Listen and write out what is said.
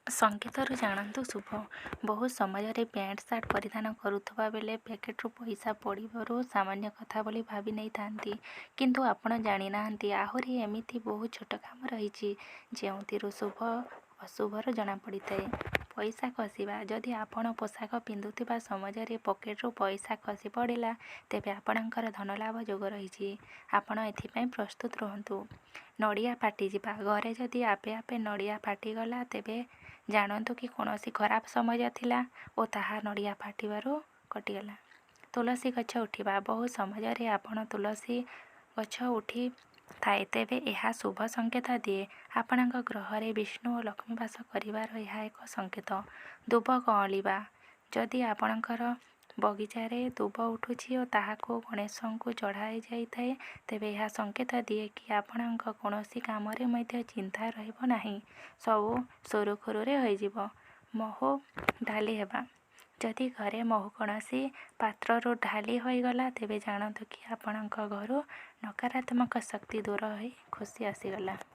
ସଂକେତରୁ ଜାଣନ୍ତୁ ଶୁଭ। ବହୁ ସମାଜରେ ପ୍ୟାଣ୍ଟ ସାର୍ଟ ପରିଧାନ କରୁଥିବା ବେଳେ ପ୍ୟାକେଟରୁ ପଇସା ପଡ଼ିବାରୁ ସାମାନ୍ୟ କଥା ବୋଲି ଭାବି ନେଇଥାନ୍ତି। କିନ୍ତୁ ଆପଣ ଜାଣିନାହାନ୍ତି ଆହୁରି ଏମିତି ବହୁ ଛୋଟ କାମ ରହିଛି, ଯେଉଁଥିରୁ ଶୁଭ ଅଶୁଭର ଜଣାପଡ଼ିଥାଏ। ପଇସା ଖସିବା ଯଦି ଆପଣ ପୋଷାକ ପିନ୍ଧୁଥିବା ସମାଜରେ ପକେଟରୁ ପଇସା ଖସି ପଡ଼ିଲା, ତେବେ ଆପଣଙ୍କର ଧନଲାଭ ଯୋଗ ରହିଛି। ଆପଣ ଏଥିପାଇଁ ପ୍ରସ୍ତୁତ ରୁହନ୍ତୁ। ନଡ଼ିଆ ଫାଟିଯିବା ଘରେ ଯଦି ଆପେ ଆପେ ନଡ଼ିଆ ଫାଟିଗଲା, ତେବେ ଜାଣନ୍ତୁ କି କୌଣସି ଖରାପ ସମୟ ଥିଲା ଓ ତାହା ନଡ଼ିଆ ଫାଟିବାରୁ କଟିଗଲା। ତୁଳସୀ ଗଛ ଉଠିବା ବହୁ ସମାଜରେ ଆପଣ ତୁଳସୀ ଗଛ ଉଠିଥାଏ, ତେବେ ଏହା ଶୁଭ ସଂକେତ ଦିଏ। ଆପଣଙ୍କ ଗ୍ରହରେ ବିଷ୍ଣୁ ଓ ଲକ୍ଷ୍ମୀ ବାସ କରିବାର ଏହା ଏକ ସଂକେତ। ଦୁବ କଅଁଳିବା ଯଦି ଆପଣଙ୍କର ବଗିଚାରେ ଦୁବ ଉଠୁଛି ଓ ତାହାକୁ ଗଣେଶଙ୍କୁ ଚଢ଼ାଯାଇଥାଏ, ତେବେ ଏହା ସଂକେତ ଦିଏ କି ଆପଣଙ୍କ କୌଣସି କାମରେ ମଧ୍ୟ ଚିନ୍ତା ରହିବ ନାହିଁ, ସବୁ ସୁରୁଖୁରୁରେ ହୋଇଯିବ। ମହୁ ଢାଳି ହେବା ଯଦି ଘରେ ମହୁ କୌଣସି ପାତ୍ରରୁ ଢାଳି ହୋଇଗଲା, ତେବେ ଜାଣନ୍ତୁ କି ଆପଣଙ୍କ ଘରୁ ନକାରାତ୍ମକ ଶକ୍ତି ଦୂର ହୋଇ ଖୁସି ଆସିଗଲା।